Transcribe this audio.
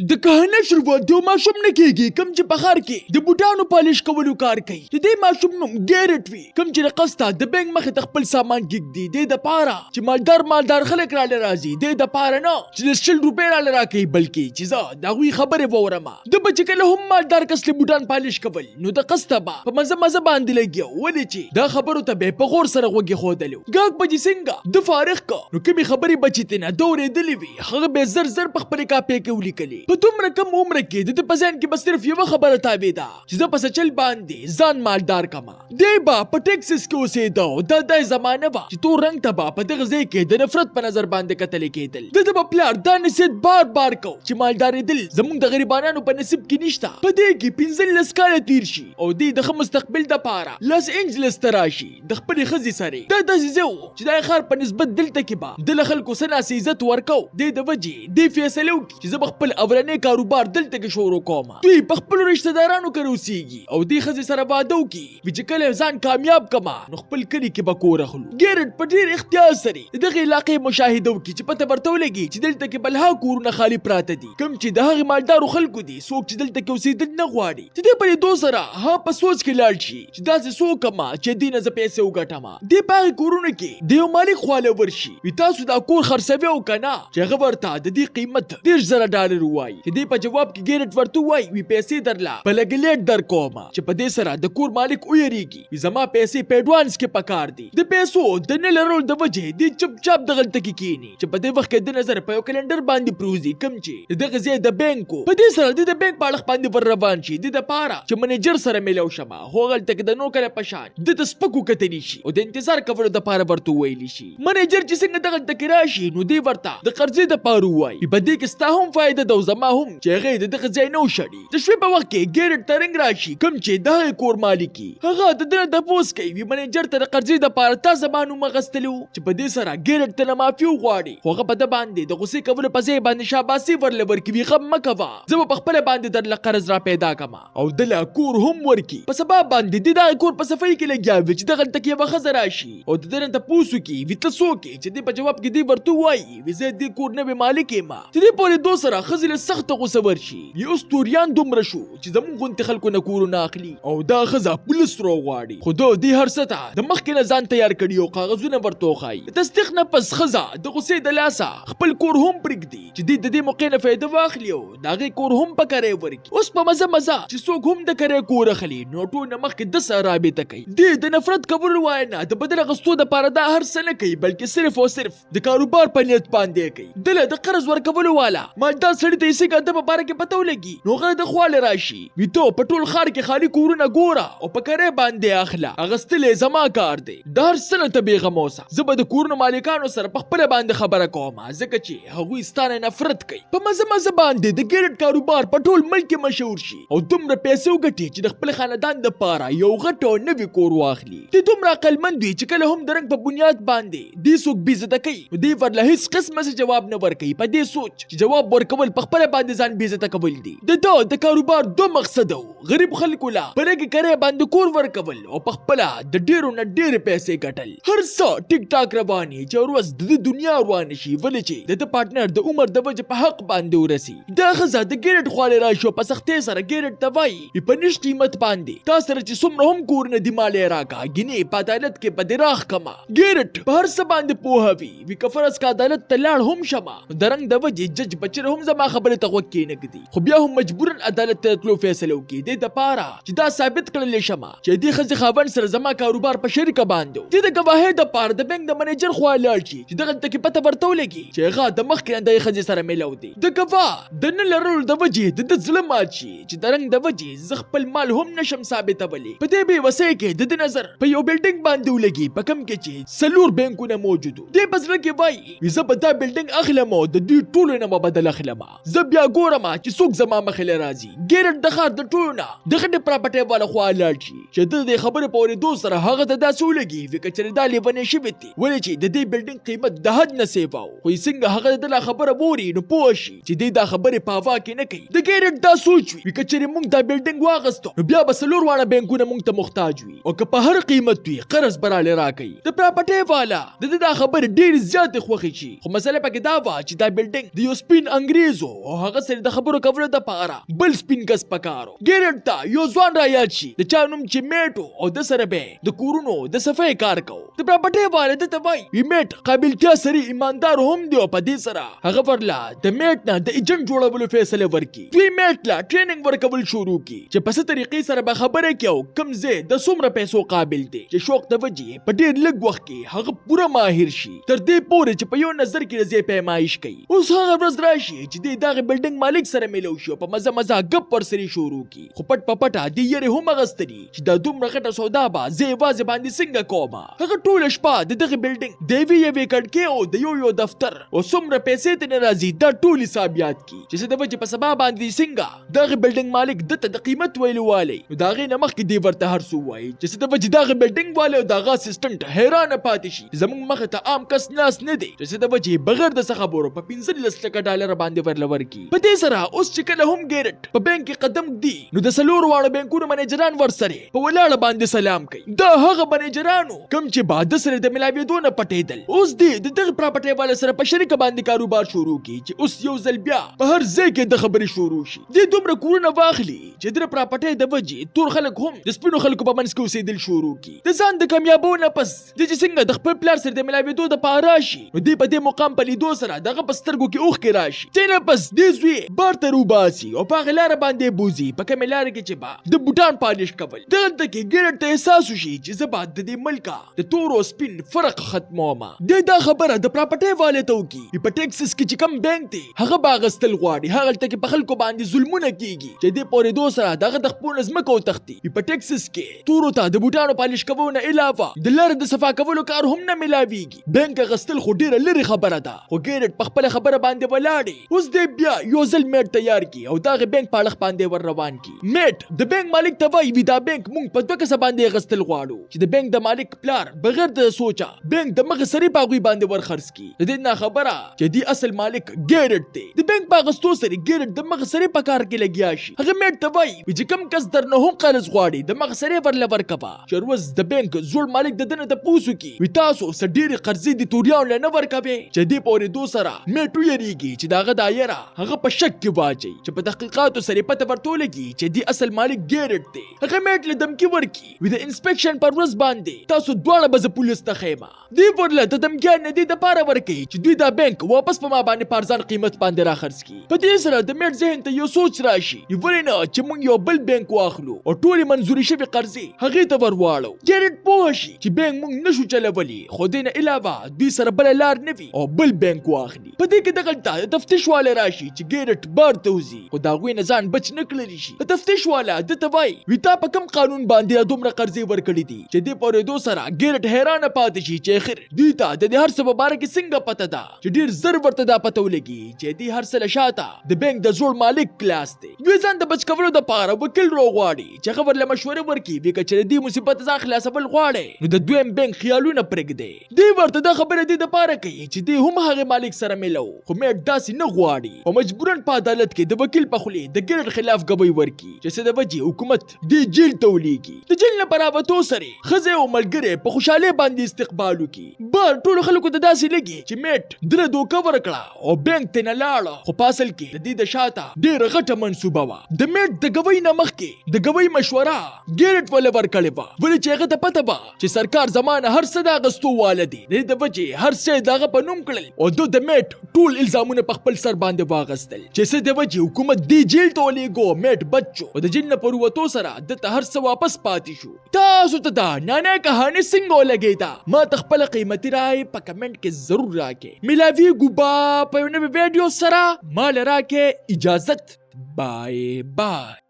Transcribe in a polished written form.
د کهنه شروعات د یو ماشوم نه کیږي کوم چې په ښار کې د بوټانو پالش کولو کار کوي. د دې ماشوم نوم ګیرټ وي کوم چې د قصده د بانک مخې ته خپل سامان کیږدي، دې دپاره چې مالدار مالدار خلک راله راځي، دې دپاره نه چې د 20 روپۍ راله راکوي، بلکې چې زه د هغوی خبرې واورم. ده به چې کله هم مالدار کس له بوټان پالش کول نو د قصده به په مزه مزه باندې لګیا و، ولې چې دا خبرو ته به یې په غور سره غوږ ایښودلی و. ګاک به چې څنګه ده فارغ که نو کومې خبرې به چې ترېنه ده اورېدلې وي هغه به زر زر په خپلې کاپې کې ولیکلې. په دومره کم عمر کې د ده په ذهن کې به صرف یوه خبره تاوېده چې زه په څه چل باندې ځان مالدار کمه. دی به په ټیکسس کې اوسېده او دا داسې زمانه وه چې تور رنګ ته به په دغه ځای کې د نفرت په نظر باندې کتل کېدل. د ده به پلار دا نصیحت بار بار کو چې مالدارېدل زموږ د غریبانانو په نصیب کې نشته. په دې کې 15 کاله تېر شي او دی د ښه مستقبل دپاره لاس انجلس ته راشي د خپلې ښځې سره. دا داسې ځای و چې د ښار په نسبت دلته کې به ده له خلکو څه ناڅه عزت ورکاو. دې د وجې دې فیصله وکړي چې زه به خپل اولنی کاروبار دلته کې شروع کوم. دوی په خپلو رشته دارانو کره اوسیږي او دې ښځې سره واده وکړي وي چې کله ځان کامیاب کمه نو خپل کلي کې به کور اخلو. ګیرټ په ډېر اختیار سره د دغې علاقې مشاهده وکړي چې پته ورته ولګي چې دلته کې بلها کورونه خالي پراته دي کوم چې د هغې مالدارو خلکو دي څوک چې دلته کې اوسېدل نه غواړي. د دې په لیدو سره هغه په سوچ کې لاړ شي چې داسې څه وکړم چې دې نه زه پیسې وګټم. دی په هغې کورونو کې د یو مالک خواله ورشي وي تاسو دا کور خرڅوي او که نه، چې هغه ورته د دې قیمت 30,000 ډالر ووایي. چې دی په جواب کې ګیرټ ورته ووایي وي پیسې درله په لږ لیټ درکوم، چې په دې سره د کور مالک ویریږي وي زما پیسې په اډوانس کې پکار دي. د پیسو د نه لرلو د وجې دی چپ چاپ دغلته کې کینی چې په دې وخت کې د نظر په یو کلندر باندې پروزي کوم چې د دغه ځای د بانک و. په دې سره دی د بانک په اړخ باندې ور روان شي د دپاره چې منیجر سره میلاو شمه، خو هغلته کې د نور کله په شان ده ته سپک وکتلی شي او د انتظار کولو دپاره ورته وویلی شي. منیجر چې څنګه دغلته کې راشي نو دی ورته د قرضې دپاره ووایي په دې کې ستا هم فایده ده او زما هم، چې هغه یې د دغه ځای نه وشړي. د شپې په وخت کې ګیرټ ته رنګ راشي کوم چې د هغې کور مالک وي. هغه د ده نه تپوس کوي وي منیجر ته د قرضې دپاره تا زما نوم اخیستلی و، چې په دې سره ګیرټ ته نه معافي وغواړي، خو هغه په ده باندې د غصې کولو په ځای باندې شاباسي ورله ورکوي، غم مه کوه زه به په خپله باندې درله قرض را پیدا کړم او دله کور هم ورکي. په سبا باندې دی دغه کور په صفایي کې لګیا وي چې دغلته کې یوه ښځه راشي او د ده نه تپوس وکړي وي ته څوک یې، چې دی په جواب کې دی ورته ووایي وي زه دې کور نوی مالک یم. چې دې په اورېدو سره ښځې له سخته غوسه ورشي وي اوس توریان دومره شو چې زموږ غوندې خلکو نه کورونه اخلي او دا ښځه پولیس راغواړي. خو ده دې هر څه ته د مخکې نه ځان تیار کړي او کاغذونه ورته وښایي. د تصدیق نه پس ښځه د غوسې د لاسه خپل کور هم پرېږدي چې دی د دې موقع نه فایده واخلي او د هغې کور هم په کرایه ورکړي. اوس په مزه مزه چې څوک هم د کرایه کور اخلي نو ټول نه مخکې ده سره رابطه کوي. دی د نفرت کولو وایه نه د بدل اخیستو دپاره دا هر څه نه کوي، بلکې صرف او صرف د کاروبار په نیت باندې کوي. ده له د قرض ورکولو والا مالدار سړي ته یې څنګه د په باره کې پته ولګي نو هغه د خواله راشي وي ته په ټول ښار کې خالي کورونه ګوره او په کرایه باندې اخله، اخیستل یې زما کار دی، د هر څه نه ته بېغمه اوسه، زه به د کورونو مالکانو سره په خپله باندې خبره کوم ځکه چې هغوی ستا نه نفرت کوي. په مزه مزه باندې د ګیرټ کاروبار په ټول ملک کې مشهور شي او دومره پیسې وګټي چې د خپل خاندان دپاره یو غټ او نوی کور واخلي. دی دومره عقلمند وي چې کله هم د رنګ په بنیاد باندې دی څوک بېعزته کوي نو دی ورله هیڅ قسمه څه جواب نه ورکوي، په دې سوچ چې جواب ورکول په خپله باندې ځان بېعزته کول دي. د ده د کاروبار دوه مقصده وو، غریب خلکو له په لږې کرایه باندې کور ورکول او په خپله د ډېرو نه ډېرې پیسې ګټل. هر څه ټیک ټاک روان وي چې ورځ د ده دنیا روانه شي، ولې چې د ده پارټنر د عمر د وجې په حق باندې ورسي. دا ښځه د ګیرټ خواله راشي او په سختۍ سره ګیرټ ته وایي وي په نش قیمت باندې تا سره چې څومره هم کورونه دي مال یې راکړه، ګینې په عدالت کې به دې راخ کمه. ګیرټ په هر څه باندې پوهه وي وي که فرض که عدالت ته لاړ هم شمه نو د رنګ د وجې جج به چېرې هم زما خبرې ته غوږ کېنږدي، خو بیا هم مجبوراً عدالت ته د تلو فیصله وکړي، دې دپاره چې دا ثابت کړلی شمه چې دې ښځې خاوند سره زما کاروبار په شریکه باندې و. دې د ګواهۍ دپاره د بانک د منیجر خوا لاړ شي چې دغلته کې پته ورته ولګي چې هغه د مخکې نه دغې ښځې سره میلاو دی. د ګواه د نه لرلو د وجې د ده زړه مات شي چې د رنګ د وجې زه خپل مال هم نشم ثابتولی. په دې بې وسۍ کې د ده نظر په یو بلډینګ باندې ولګي په کوم کې چې 4 بانکونه موجود وو. دی په زړه کې وایي وي زه به دا بلډینګ اخلم او د دوی ټولو نه به بدل اخلم، زه بیا ګورم چې څوک زما مخې له راځي. ګیرټ د ښار د ټولو نه د غټې پراپرټۍ والا خوا لاړ شي چې د دې خبرې په اورېدو سره هغه ته داسې ولګي وي که چېرې دا لیونی شوی دی، ولې چې د دې بلډینګ قیمت د حد نه سیوا و. خو یې څنګه هغه د ده لا خبره واوري نو پوه شي چې دی دا خبرې په هوا کې نه کوي. د ګیرټ دا سوچ وي که چېرې موږ دا بلډینګ واخیستو نو بیا به 4 واړه بانکونه موږ ته محتاج وي او که په هر قیمت وي قرض به راله راکوي. د پراپرټۍ والا د ده دا خبرې ډېرې زیاتې خوښې شي، خو مسله پکې دا وه چې دا بلډینګ د یو سپین انګریز و او هغه سره د خبرو کولو دپاره بل سپین کس پکار و. ګیرټ ته یو ځوان را یاد شي د چا نوم چې میټ و او ده سره به د کورونو د صفای کار کوو. د پراپرټۍ واله ده ته وایي وي میټ قابلتیا سری ایماندار هم دی او په دې سره هغه ورله د میټ نه د ایجنټ جوړولو فیصله ورکړي. دوی میټ له ټریننګ ورکول شروع کړي چې په څه طریقې سره به خبره کوي او کوم ځای د څومره پیسو قابل دی چې شوق د وجې په ډېر لږ وخت کې هغه پوره ماهر شي، تر دې پورې چې په یو نظر کې د ځای پیمایش کوي. اوس هغه ورځ راشي چې دی دغه بلډنګ مالک سره میلو شي او په مزه مزه ګپ ورسره شروع کړي، خو پټ په پټه دې یرې هم اغستلي چې دا دومره غټه سودا به زه یوازې باندې څنګه کوم. هغه ټوله شپه د دغه بلډنګ د یوې یوې کړکۍ او د یو یو دفتر او څومره پیسې ترې نه راځي دا ټول حساب یاد کړي چې څه د وجې په سبا باندې څنګه دغه بلډنګ مالک ده ته د قیمت ویلو والی، نو د هغې نه مخکې دی ورته هر څه ووایي چې څه د وجې دغه بلډنګ والی او د هغه اسسټنټ حیرانه پاتې شي چې زموږ مخې ته عام کس ناست نه دی چې څه د وجې بغیر د څه خبرو په 15 لکه ډالر باندې ورله ورکړي. په دې سره اوس چې کله هم ګیرټ په بانک کې قدم ږدي نو د څلورو واړو بانکونو منیجران ورسره په ولاړه باندې سلام کوي. دا هغه منیجرانو کوم چې به ده سره د ملاوېدو نه پټېدل، اوس دی د دغه پراپرټۍ والا سره په شریکه باندې کاروبار شروع کړي چې اوس یو ځل بیا په هر ځای کې د خبرې شروع شي. دی دومره کورونه واخلي چې د پراپرټۍ د وجې تور خلک هم د سپینو خلکو په منځ کې اوسېدل شروع کړي. د ځان د کامیابو نه پس دی چې څنګه د خپل پلار سره د ملاوېدو دپاره راشي نو دی په دې مقام په لیدو سره د هغه په سترګو کې اوښکې راشي. دې نه پس دی زوی بار ته روباسي او په هغې لاره باندې یې بوځي په کومې لارې کې چې به د بوټان پالش کول. دغلته کې ګیرټ ته احساس وشي چې زه به د دې ملکه د تور او سپین فرق ختموم. دی دا خبره د پراپرټۍ والې ته وکړي په ټیکسس کې چې کوم بانک دی هغه به اخیستل غواړي، هغلته کې په خلکو باندې ظلمونه کیږي چې دې په اورېدو سره د هغه د خپو نه ځمکه وتښتي. په ټیکسس کې تورو ته د بوټانو پالش کولو نه علاوه د لارې د صفا کولو کار هم نه ملاویږي. بانک اخیستل خو ډیره لرې خبره ده، خو ګیرټ په خپله خبره باندې ولاړ. اوس دی بیا یو ځل میټ تیار کړي او د هغې بانک په اړخ باندې ور روان کړي. میټ د بانک مالک ته وایي وي دا بانک مونږ په دوه کسه باندې اخیستل غواړو چې د بانک د مالک پلار بغیر د سوچه بانک د مخې سرې په هغوی باندې ور خرڅ کړي. د دې نه خبره چې دی اصل مالک ګیرټ دی. د بانک په اخیستو سره ګیرټ د مخې سرې په کار کې لګیا شي. هغه میټ ته وایي چې کوم کس درنه هم قرض غواړي د مخې سرې ورله ورکوه چې ورځ د بانک زوړ مالک د ده نه تپوس وکړي وي تاسو څه ډېرې قرضې دي توریانو له نه ورکوې چې دې په اورېدو سره میټ ویرېږي چې د هغه دا یره هغه په شک کې واچوي چې په تحقیقاتو سره یې پته ورته ولګي چې دې اصل مالک ګیرټ دی. هغه میټ له دمکي ورکړي وي د انسپکشن پر ورځ باندې تاسو دواړه به زه پولیس ته ښیم. دوی ورله د دمګیان نه دې دپاره ورکوي چې دوی دا بانک واپس په ما باندې په ارزان قیمت باندې راخرڅ کړي. په دې سره د میټ ذهن ته یو سوچ راشي ولې نه چې موږ یو بل بانک واخلو او ټولې منظورې شوې قرضې هغې ته ور واړو. ګیرټ پوه شي چې بانک موږ نشو چلولی خو دې نه علاوه دوی سره بله لار نه وي او بل بانک واخلي. په دې کې دغلته د تفتیش والی راشي چې ګیرټ بار ته وځي خو د هغوی نه ځان بچ نه کړلی شي. د تفتیش والا ده ته وایي وي تا په کوم قانون باندې دا دومره قرضې ورکړي دي چې دې په اورېدو سره ګیرټ حیرانه پاتې شي چې اخر دوی ته د دې هر څه په باره کې څنګه پته ده چې ډېر زر ورته دا پته ولګي چې دې هر څه له شاته د بانک د زوړ مالک لاس دی. دوی ځان د بچ کولو دپاره وکیل روغواړي چې هغه ورله مشوره ورکړي وي که چېرې دې مصیبت ځان خلاصول غواړی نو د دویم بانک خیالونه پرېږدی. دی ورته دا خبره دې دپاره کوي چې دی هم هغې مالک سره میلو خو میټ داسې نه غواړي او مجبورا په عدالت کې د وکیل په خولې د ګیرټ خلاف ګواهي ورکړي چې څه د وجې حکومت دی جیل ته ولیږي. د جیل نه په راوتو سره ښځه او ملګری په خوشحالۍ باندې استقبال وکړي. بار ټولو خلکو ته داسې لګي چې میټ دله دوکه ورکړه او بانک ته نه لاړه خو په اصل کې د دې د شاته ډېره غټه منصوبه وه. د میټ د ګواهي نه مخکې د ګواهي مشوره ګیرټ وله ورکړې وه ولې چې هغه ته پته وه چې سرکار زما نه هر څه د اخیستو واله دی، د دې د وجې هر څه یې د هغه په نوم کړل او ده د میټ ټول الزامونه په خپل سر باندې واغستل چې څه د وجې حکومت دی جیل ته ولیږو. میټ بچ شو او د جیل نه په وروتو سره ده ته هر څه واپس پاتې شو. تاسو ته دا نانا کهاني څنګه ولګېده؟ ما ته خپله قیمتي رای په کمنټ کې ضرور راکړئ. ملاویږو به په یو نوې ویډیو سره. ما له راکړئ اجازت. بای بای.